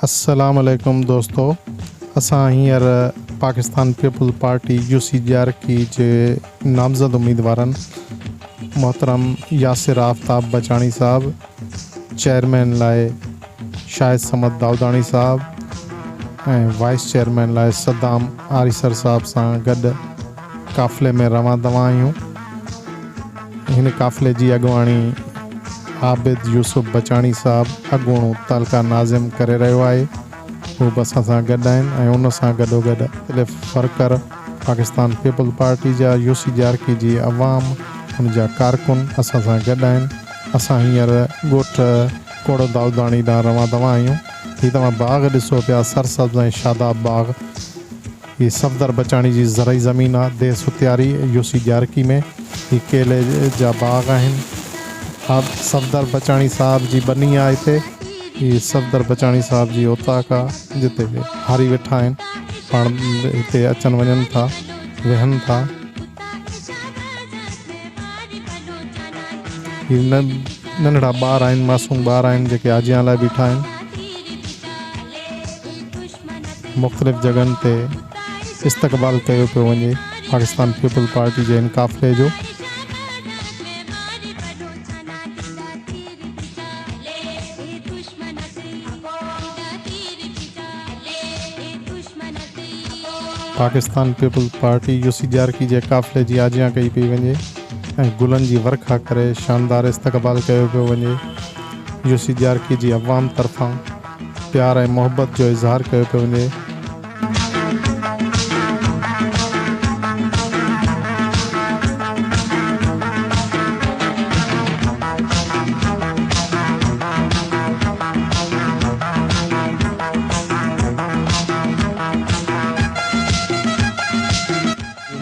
السلام عليڪم دوستو اسان هينئر Pakistan Peoples Party U C Jairki جي نامزد اميدوارن محترم ياسر آفتاب بچاڻي صاحب چيئرمين لاء شاهد صمد دائوداڻي صاحب ۽ وائيس چيئرمين لاء صدام آريسر صاحب سان گڏ قافلي ۾ روان دوان آهيون. هن قافلي جي اڳواڻي عابد يوسف بچاڻي صاحب اڳوڻو تعلقه ناظم ڪري رهيو آهي. هو به اسان سان گڏ آهن ۽ ان سان گڏوگڏ مختلف ورڪر، پاڪستان پيپلز پارٽي جا، يو سي ڄارڪي جي عوام، ان جا ڪارڪن اسان سان گڏ آهن. اسان هينئر ڳوٺ ڪوڙو دائوداڻي ڏانهن روان دوان آهيون. هي توهان باغ ڏسو پيا، سرسبز ۽ شاداب باغ. هي صفدر بچاڻي جي زرعي زمين آ، ديهه ستياري، يو سي ڄارڪي ۾. هي ڪيلي جا باغ آهن. ها صفدر بچاڻي صاحب جي ٻني آ هتي. هي صفدر بچاڻي صاحب جي اوطاق آ جتي هاري ويٺا آهن. پاڻ هتي اچن وڃن ٿا، ويهن ٿا. هي ننڍڙا ٻار آهن، معصوم ٻار آهن جيڪي آجيان لاء بيٺا آهن. مختلف جڳهن تي استقبال ڪيو پيو وڃي پاڪستان پيپلز پارٽي جي ان قافلي جو. Pakistan Peoples Party U C Jairki جي قافلي جي آجيان ڪئي پئي وڃي ۽ گلن جي ورکا ڪري شاندار استقبال ڪيو پيو وڃي يو سي ڄارڪي جي عوام طرفان پيار ۽ محبت جو اظهار ڪيو پيو وڃي.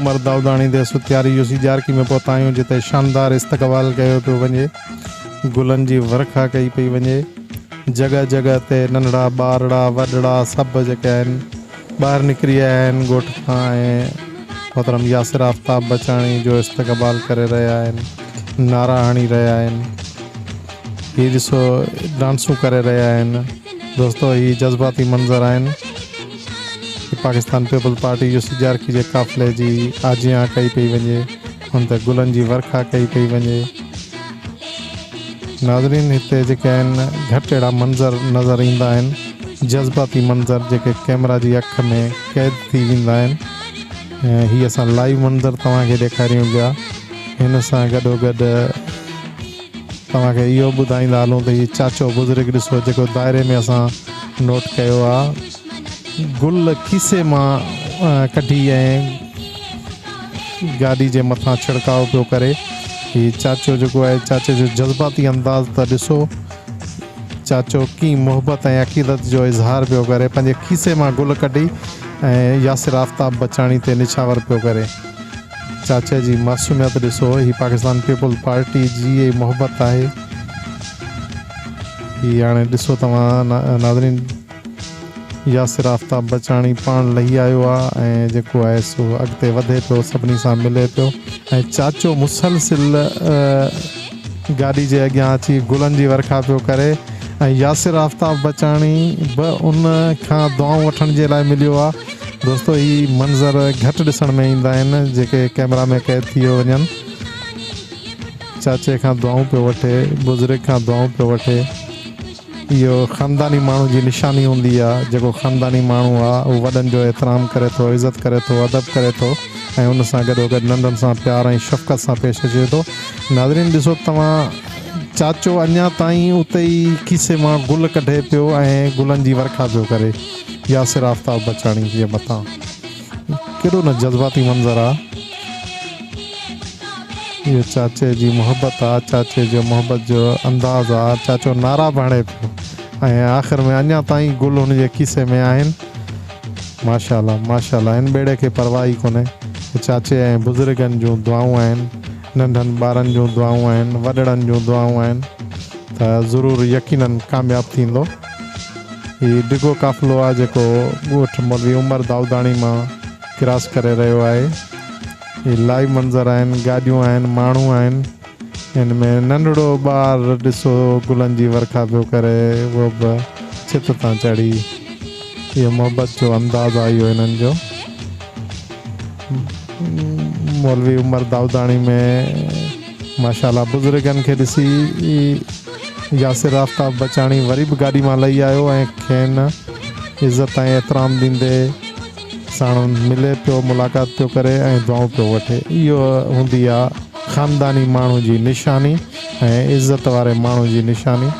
عمر دائوداڻي ديس ستياري يوسي ڄارڪي ۾ پهتا آهيون جتي شاندار استقبال ڪيو پيو وڃي. گلن جي ورکا ڪئي پئي وڃي. جڳهه جڳهه تي ننڍڙا ٻارڙا وڏڙا سڀ جيڪي آهن ٻاهر نڪري آيا آهن ڳوٺ کان ۽ محترم ياسر آفتاب بچاڻي جو استقبال ڪري رهيا آهن نعرا هڻي رهيا آهن هي ڏسو ڊانسون ڪري رهيا آهن دوستو هي جذباتي منظر آهن هي پاڪستان پيپلز پارٽي جو سجارکي جي قافلي جي آجيان ڪئي پئي وڃي ان تي گلن جي ورکا ڪئي پئي وڃي. ناظرين هتي جيڪي آهن گهٽ اهڙا منظر نظر ايندا آهن جذباتي منظر جيڪي ڪيمرا جي اک ۾ قيد ٿي ويندا آهن ۽ هي اسان لائيو منظر توهان کي ڏيکاريون پيا هن سان گڏو گڏ توهان کي اهو ٻڌائيندا هلون ته هي چاچو بزرگ ڏسو جيڪو دائري ۾ اسان نوٽ ڪيو آهي گل کيسي مان ڪڍي ۽ گاڏي جي مٿان ڇڙڪاء پيو ڪري. هي چاچو جيڪو آهي چاچي جو جذباتي انداز ته ڏسو. چاچو ڪيئن محبت ۽ عقيدت جو اظهار پيو ڪري. پنهنجي کيسي مان گل ڪڍي ۽ ياسر آفتاب بچاڻي تي نڇاور پيو ڪري. چاچي جي معصوميت ڏسو. هي پاڪستان پيپلز پارٽي جي ئي محبت آهي. هي هاڻي ڏسو توهان ناظرين. ياسر آفتاب بچاڻي پاڻ لهي آيو آ ۽ جيڪو آهي سو اڳتي وڌي پيو سڀني سان ملي پيو ۽ چاچو مسلسل گاڏي جي اڳيان اچي گلن جي ورکا پيو ڪري ۽ ياسر آفتاب بچاڻي به ان کان دعائون وٺڻ جي لاء مليو آ دوستو هي منظر گهٽ ڏسڻ ۾ ايندا آهن جيڪي ڪيمرا ۾ قيد ٿي وڃن چاچي کان دعائون پيو وٺي بزرگ کان دعائون پيو وٺي. اهو خانداني ماڻهو جي نشاني هوندي آ، جيڪو خانداني ماڻهو آ اهو وڏن جو احترام ڪري ٿو، عزت ڪري ٿو، ادب ڪري ٿو ۽ ان سان گڏوگڏ ننڍن سان پيار ۽ شفقت سان پيش اچي ٿو. ناظرين ڏسو توهان چاچو اڃا تائين اتي ئي کيسي مان گل ڪڍي پيو ۽ گلن جي ورکا پيو ڪري ياسر آفتاب بچاڻي جي مٿان. ڪيڏو نه جذباتي منظر آ. اهو چاچي جي محبت آ، چاچي جو محبت جو انداز آ، چاچو نعرا به هڻي پيو ۽ آخر ۾ اڃا تائين گل هن جي کيسي ۾ آهن. ماشاءالله ماشاءالله هن ٻيڙي کي پرواهه ئي ڪونهي. چاچي ۽ بزرگن جون دعائون آهن، ننڍن ٻارن جون دعائون آهن، وڏڙن جون دعائون آهن ته ضرور يقينن ڪامياب ٿيندو. هي ڊگهو قافلو آ جيڪو ڳوٺ مولوي عمر دائوداڻي مان ڪراس ڪري رهيو آهي. هي لائيو منظر آهن، گاڏيون آهن، ماڻهو آهن. ان ۾ ننڍڙو ٻار ڏسو گلن جي ورکا پيو ڪري، اهو به ڇت تان چڙهي. اهو محبت جو انداز آ اهو هنن جو. مولوي عمر دائوداڻي ۾ ماشاءالله بزرگن کي ڏسي ياسر آفتاب بچاڻي وري به گاڏي مان لهي آيو ۽ کين عزت ۽ احترام ڏيندي ساڻن ملي پيو ملاقات پيو ڪري ۽ دعائون پيو وٺي. اهو هوندي آ خانداني ماڻهو جي نشاني ۽ عزت واري ماڻهو جي نشاني.